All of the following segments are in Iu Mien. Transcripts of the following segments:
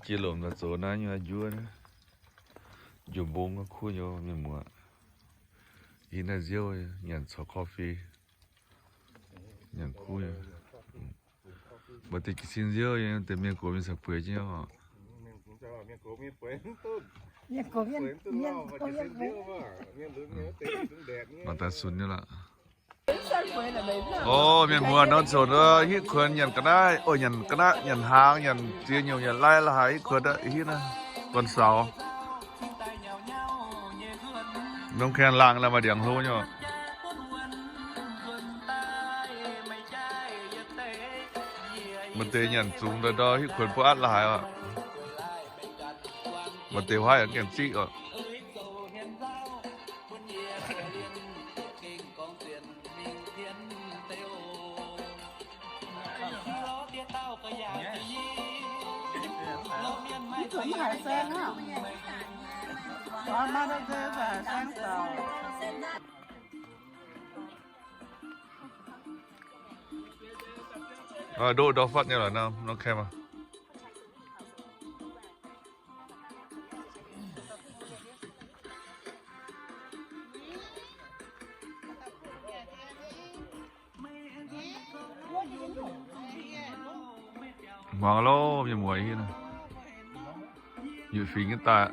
Jiex lomc daaih zoux naaiv nyei njuov, njuov mbong kuv nyei mienh muoz. Yie naaiv nziouv nyanc caux coffee, nyanc kuv nyei. Mbuo deix jiez sin nziouv nyei, deix mienh gox mienh caux bueix jienv oc. Mangc daaih sunx nyei lorqc. O, mienh muoz nor zoux hitv kuonx nyanc ga'naaiv, o, nyanc ga'naaiv, nyanc hnaangx, nyanc ziex nyungc, nyanc lai la'haaix hitv kuonx aqv, hitv naaiv, buonv-saux. Norm kaeng laangh maaih ndiangx hlo nyei oc. Maaih deix nyanc zungx daaih ndau hitv kuonx buov atv la'haaix oc. Maaih deix huaav yaac gaengh ziqv oc. Ndoqv ndau fatv nyei lorqc, norm kem aqv. Muangx loh, mienh muoz, yietc fingx nyei daaih.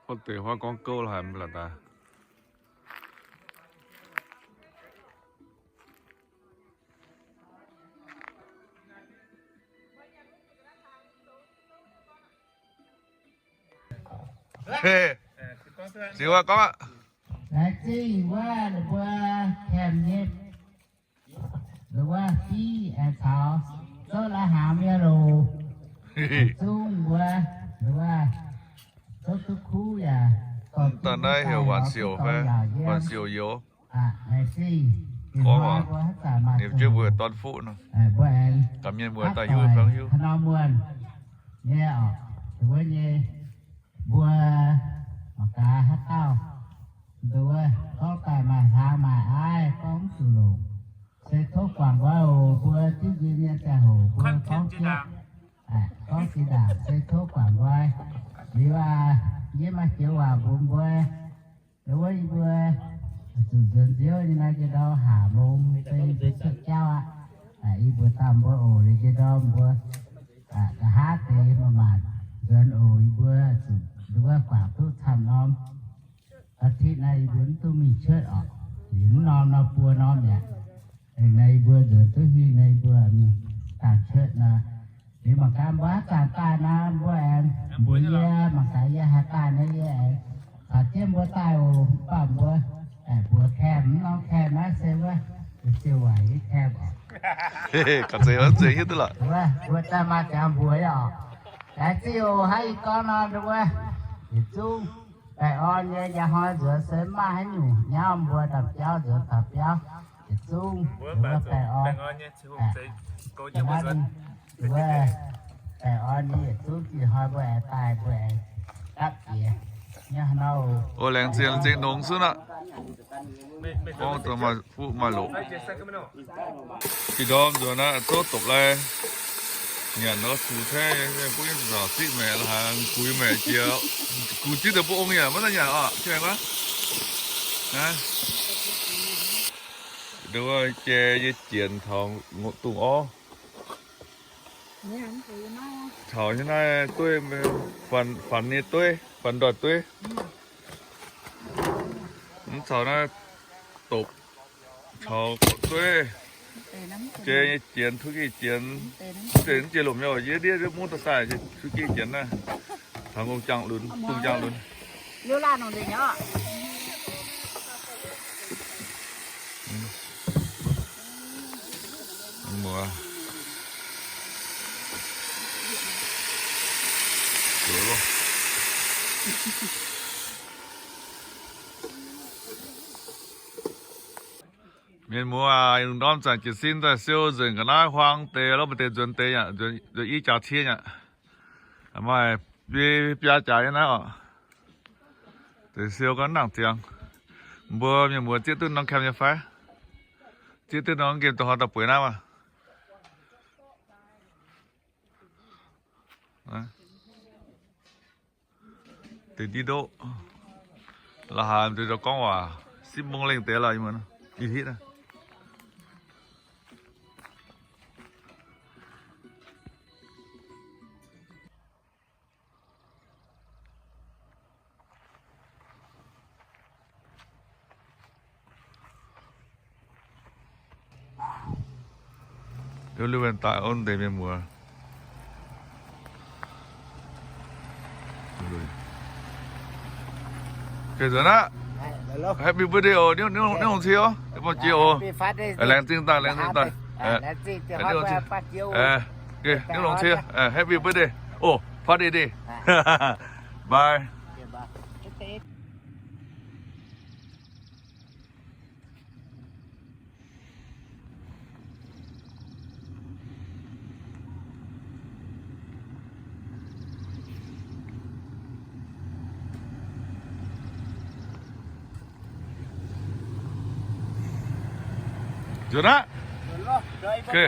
Wuov deix huaav gorngv gouv haic mv la'daaih. Ziux gorngv aqv. Laengz zingh wuov ninh mbuo camp nyei, ninh wuov div aengx caux zouv la'hnaangx nyei loz, zungv mbuo ninh wuov zouv duqv kuv yaac dorh duqv daaih heuc Wanc Siouc fai Wanc Siouc Youz. Gorngv ninh jienv mbuo dorn fuqv nor, gaax mienh muoz daaih hiuv fai hiuv. Haaix norm wuonh nyei oc, wuov nyei mbuo mangc gaax haaix dauh nduov gorngv daaih maaih hnaangx maaih aiv gorngv mv zuqc longc, se tov guangc nqoi oc. Mbuo diuv njiec mienh ziangh hoc mbuo gorngv jienv, gorngv zinh ndaangc se tov guangc nqoi. Liuz aac, yie maaih joux waac mbuox mbuo, wuov yie mbuo zuqc nzuonx nziouv nyei nor, njien ndorm haac mong se mbuo cuotv jauv aqv. Yie mbuox dauh mbuo oc, liuz njien ndorm mbuo nqa'haav deix maaih maanc nzuonx oc. Yie mbuo zuqc nduov guangc duqv camv norm. Da'nyeic naaiv yie mbuo mv duqv mingh cuotv oc. Liuz mv norm nor buo norm mi'aqv. Aengx naaiv yie mbuo nzuonx duqv hingh naaiv yie mbuo mingh dangh cuotv nor. Liuz mangc gaax mbuo haaix zanc daaih nor mbuo aengx mbuox yie, mangc gaax yie haaix daaih nor yie aengx caux jienv mbuo daaih oc. Mv baac mbuo aengx mbuox camp, mv norm camp naaiv se wuov, ziouc waaic nyei camp oc. Ga'zeix nzengc hiuv duqv lorqc. Wuov mbuo daaih maaih ziangx mbuox oc. Laengz zingh oc. Hnangv yie gorngv nor, wuov yietc zungv baengh orn nyei njang hnoi nzuonx se mv maaih haaix nyungc nyauv, mbuo ndaamv-jauv nzuonx taux biauv. Yietc zungv wuov baengh orn, wuov baengh orn nyei yietc zungv zinh hnoi mbuo aengx daaih mbuo aengx gapv jiex nyei hnoi. O, laengz zingh, laengz zingh nongx sunv aqv. Gorngv dongh maaih fuqv maaih loqc. Ih ndorm nzuonx naaiv zouv dopc lai, nyanc nor zuqc tengx bun nzauc ziqv maeqc la'haaix, guix maeqc jiex, guix ziqv deix mbuo ong yaac maiv daaih nyanc oc, jiex maengx guaav. Nduov jai nyei jienx taux dungz orv. Caux nyei naaiv dueiv, fanx nyei dueiv, fanx ndoih dueiv. Mv caux naaiv dopc, caux gorqv dueiv, jai nyei jienx, tuv geh jienx. Mv zeiz mv jiex lomc nyei, yie ndiev mungv daaih daaih, tuv geh jienx naaiv. Taux gong jangx lunx, gong jangx lunx. Mienh muoz aac, lungh ndorm zanc jiez sin daaih siou nzengc ga'naaiv huaang deix lorqc, maaih deix nzuonx deix aqv, nzuonx i jaax ciev aqv. Maaih biaa jaax nyei naaiv oc. Deix siou gorngv nangc ziangx. Mbuo mienh muoz zieqv duqv norm camp nyei fai? Zieqv duqv norm nqemh dongh hnoi daaih bueix naaiv maah. Deix diqv ndoqv. La'haaix mv deix gorngv waac sipv mong lengh deix lorh, ih hitv aqv. Liuz liuz daaih ov, deix mienh muoz. Okay, nzuonx aqv. Happy birthday oc, niuv longx cie oc, deix buangh jiex oc. Laengz zingh daaih, laengz zingh daaih. Niuv longx cie. Okay, niuv longx cie. Happy birthday. Oh, father day. Bye. Nzuonx aqv. Okay.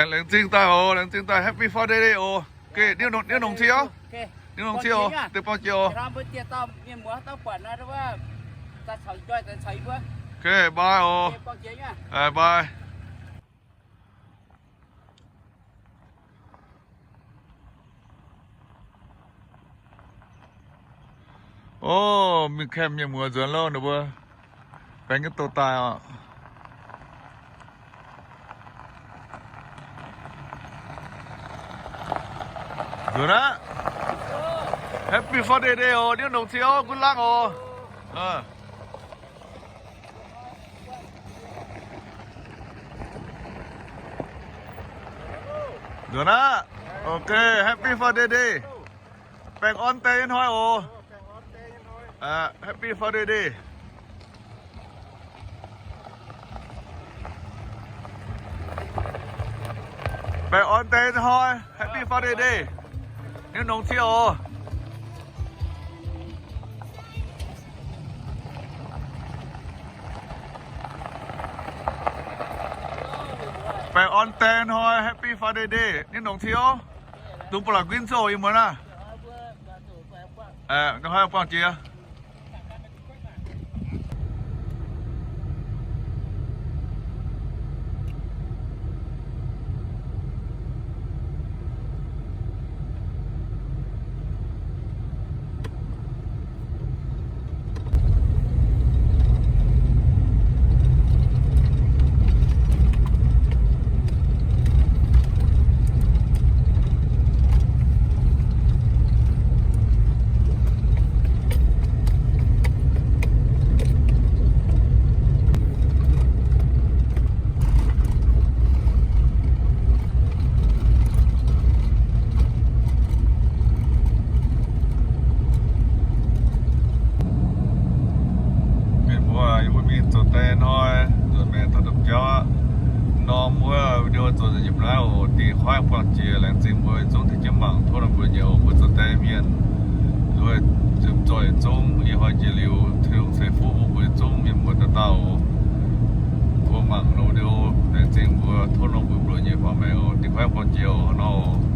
Laengz zingh daaih oc, laengz zingh daaih, happy father day oc. Okay, niuv longx cie oc. Niuv longx cie oc, deix buangh jiex oc. Okay, bye oc. Bye. Ov, mingh camp mienh muoz nzuonx loh, ninh mbuo baeng jienv douz daaih oc. Nzuonx aqv. Happy father day oc, niuv longx cie oc, good luck oc. Nzuonx aqv. Okay, happy father day. Baengh orn die nyei hnoi oc. Happy father day. Baengh orn die nyei hnoi, happy father day. Niuv longx cie oc. Baengh orn die hnoi, happy father day. Niuv longx cie oc. Dungx ba'laqc ginv zoh ih muonz aqv. Hnoi buangh jiex. Mienh mbuo yie mbuo mingh zoux die hnoi, nzuonx maengx taux ndopv jauv aqv. Norm wuov video zoux nzengc yiem naaiv oc. Dingc huaav buangh jiex, laengz zingh mbuo yietc zungv tengx jienv mangc, tov norm mbuo nyei oc. Mbuo zoux die mienh nzuonx zoih yietc zungv, ih hnoi jiex liuz, Tin-Hungh ceix fuqv bun mbuo yietc zungv mienh muoz dauh dauh oc. Mbuo mangc norm video, laengz zingh mbuo, tov norm mbuo mbuo nyei faaux maengx oc. Dingc huaav buangh jiex oc, nor oc.